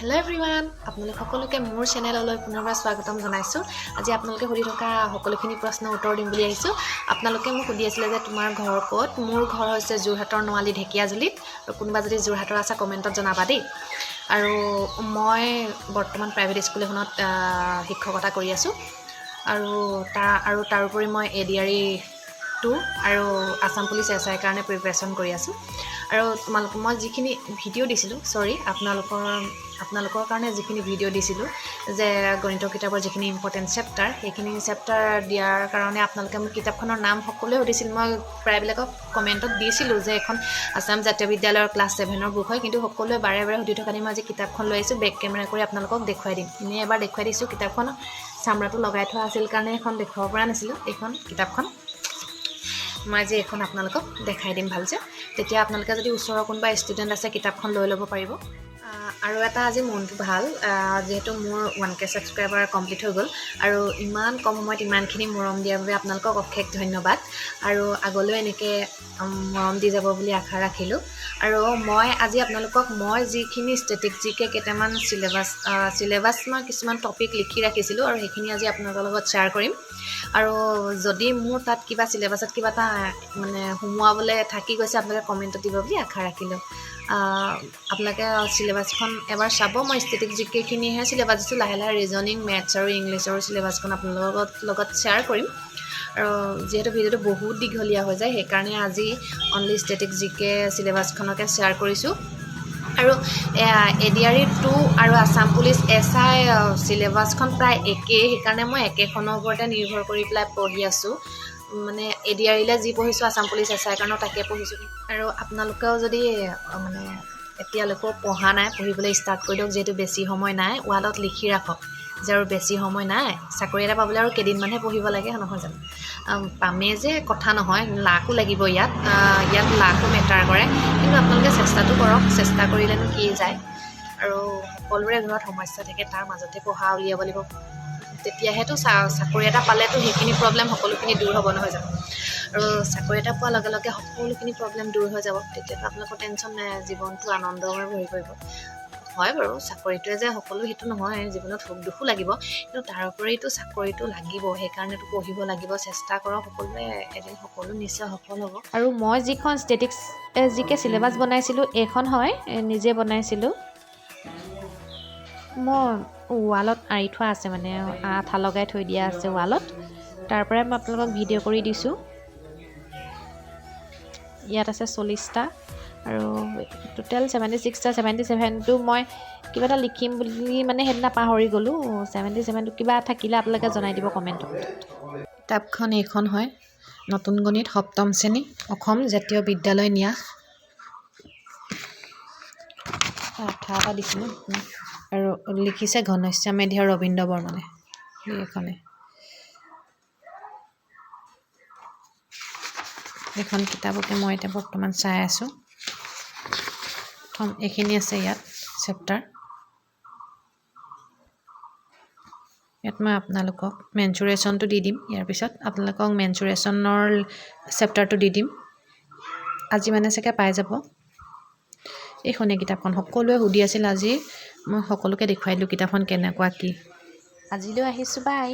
Hello' everyone, আপোনালোক সকলোকে মোৰ চেনেললৈ পুনৰবাৰ স্বাগতম জনাইছোঁ। আজি আপোনালোকে সুধি থকা সকলোখিনি প্ৰশ্নৰ উত্তৰ দিম বুলি আহিছোঁ। আপোনালোকে মোক সুধি আছিলে যে তোমাৰ ঘৰ ক'ত? মোৰ ঘৰ হৈছে যোৰহাটৰ নোৱালি ঢেকীয়াজুলিত। আৰু কোনোবা যদি যোৰহাটৰ আছে, কমেণ্টত জনাবা দেই। আৰু মই বৰ্তমান প্ৰাইভেট স্কুল এখনত শিক্ষকতা কৰি আছোঁ আৰু তাৰোপৰি মই এ ডি আৰ ই 2 আৰু আছাম পুলিচ এছ আইৰ কাৰণে প্ৰিপেৰেশ্যন কৰি আছোঁ। আৰু তোমালোক মই যিখিনি ভিডিঅ' দিছিলোঁ, চৰি, আপোনালোকৰ আপোনালোকৰ কাৰণে যিখিনি ভিডিঅ' দিছিলোঁ যে গণিতৰ কিতাপৰ যিখিনি ইম্পৰ্টেণ্ট চেপ্টাৰ, সেইখিনি চেপ্টাৰ দিয়াৰ কাৰণে আপোনালোকে মোক কিতাপখনৰ নাম সকলোৱে সুধিছিল। মই প্ৰায়বিলাকক কমেণ্টত দিছিলোঁ যে এখন আছাম জাতীয় বিদ্যালয়ৰ ক্লাছ 7ৰ বুক হয়। কিন্তু সকলোৱে বাৰে বাৰে সুধি থকা দি মই আজি কিতাপখন লৈ আহিছোঁ। বেক কেমেৰা কৰি আপোনালোকক দেখুৱাই দিম। এনেই এবাৰ দেখুৱাই দিছোঁ। কিতাপখন চামৰাটো লগাই থোৱা আছিল কাৰণে এখন দেখুৱাব পৰা নাছিলোঁ। এইখন কিতাপখন মই আজি এইখন আপোনালোকক দেখাই দিম ভালছে। তেতিয়া আপোনালোকে যদি ওচৰৰ কোনোবা ষ্টুডেণ্ট আছে, কিতাপখন লৈ ল'ব পাৰিব। আৰু এটা আজি মনটো ভাল, যিহেতু মোৰ 1K subscriber complete হৈ গ'ল আৰু ইমান কম সময়ত ইমানখিনি মৰম দিয়াৰ বাবে আপোনালোকক অশেষ ধন্যবাদ আৰু আগলৈও এনেকৈ মৰম দি যাব বুলি আশা ৰাখিলোঁ। আৰু মই আজি আপোনালোকক মই যিখিনি ষ্টেটিক জিকে কেইটামান চিলেবাছ চিলেবাছ মই কিছুমান টপিক লিখি ৰাখিছিলোঁ আৰু সেইখিনি আজি আপোনালোকৰ লগত শ্বেয়াৰ কৰিম। আৰু যদি মোৰ তাত কিবা চিলেবাছত কিবা এটা মানে সোমোৱাবলৈ থাকি গৈছে, আপোনালোকে কমেণ্টত দিব বুলি আশা ৰাখিলোঁ। আপোনালোকে চিলেবাছখন এবাৰ চাব। মই ষ্টেটিক জিকেখিনিহে চিলেবাছ দিছোঁ। লাহে লাহে ৰিজনিং, মেথছ আৰু ইংলিছৰ চিলেবাছখন আপোনালোকৰ লগত শ্বেয়াৰ কৰিম। আৰু যিহেতু ভিডিঅ'টো বহুত দীঘলীয়া হৈ যায়, সেইকাৰণে আজি অনলি ষ্টেটিক জিকে চিলেবাছখনকে শ্বেয়াৰ কৰিছোঁ। আৰু এ ডি আৰ ই 2 আৰু আছাম পুলিচ এছ I চিলেবাছখন প্ৰায় একেই, সেইকাৰণে মই একেখনৰ ওপৰতে নিৰ্ভৰ কৰি পেলাই পঢ়ি আছোঁ। মানে এ ডি আৰ ইলৈ যি পঢ়িছোঁ, আছাম পুলিচ এছ আইৰ কাৰণেও তাকে পঢ়িছোঁ। আৰু আপোনালোকেও যদি মানে এতিয়ালৈকেও পঢ়া নাই, পঢ়িবলৈ ষ্টাৰ্ট কৰি দিয়ক, যিহেতু বেছি সময় নাই। ৱালত লিখি ৰাখক যে আৰু বেছি সময় নাই, চাকৰি এটা পাবলৈ আৰু কেইদিনমানহে পঢ়িব লাগে, নহয় জানো? পামেই যে কথা নহয়, লাকো লাগিব ইয়াত। ইয়াত লাকো মেটাৰ কৰে। কিন্তু আপোনালোকে চেষ্টাটো কৰক। চেষ্টা কৰিলেনো কি যায়? আৰু সকলোৰে ঘৰত সমস্যা থাকে, তাৰ মাজতে পঢ়া উলিয়াব লাগিব। তেতিয়াহেতো চাকৰি এটা পালেতো সেইখিনি প্ৰব্লেম সকলোখিনি দূৰ হ'ব, নহয় জানো? আৰু চাকৰি এটা পোৱাৰ লগে লগে সকলোখিনি প্ৰব্লেম দূৰ হৈ যাব। তেতিয়াতো আপোনালোকৰ টেনশ্যন নাই, জীৱনটো আনন্দময় ভৰি পৰিব। হয় বাৰু, চাকৰিটোৱে যে সকলো সেইটো নহয়, জীৱনত সুখ দুখো লাগিব। কিন্তু তাৰ উপৰিতো চাকৰিটো লাগিব, সেইকাৰণেতো পঢ়িব লাগিব। চেষ্টা কৰক সকলোৱে, এদিন সকলো নিশ্চয় সফল হ'ব। আৰু মই যিখন ষ্টেটিক্স জিকে চিলেবাছ বনাইছিলোঁ, এইখন হয়, নিজে বনাইছিলোঁ। মই ৱালত আঁৰি থোৱা আছে, মানে আঠা লগাই থৈ দিয়া আছে ৱালত। তাৰ পৰাই মই আপোনালোকক ভিডিঅ' কৰি দিছোঁ। ইয়াত আছে 40টা আৰু টোটেল 76টা। 77টো মই কিবা এটা লিখিম বুলি মানে সেইদিনা পাহৰি গ'লোঁ। 77টো কিবা থাকিলে আপোনালোকে জনাই দিব কমেণ্টত। কিতাপখন এইখন হয়, নতুন গণিত, সপ্তম শ্ৰেণী, অসম জাতীয় বিদ্যালয় ন্যাস। আঠা এটা দিছিলোঁ আৰু লিখিছে ঘনশ্যাম মেধি আৰু ৰবীন্দ্ৰ বৰ্মনে। এইখনে এইখন কিতাপকে মই এতিয়া বৰ্তমান চাই আছোঁ। প্ৰথম এইখিনি আছে ইয়াত চেপ্টাৰ। ইয়াত মই আপোনালোকক মেনচুৰেশ্যনটো দি দিম। ইয়াৰ পিছত আপোনালোকক মেনচুৰেশ্যনৰ চেপ্টাৰটো দি দিম। আজি মানে চাগে পাই যাব। এইখনেই কিতাপখন। সকলোৱে সুধি আছিল, আজি মই সকলোকে দেখুৱাই দিলোঁ কিতাপখন কেনেকুৱা কি। আজিলৈ আহিছোঁ, বাই।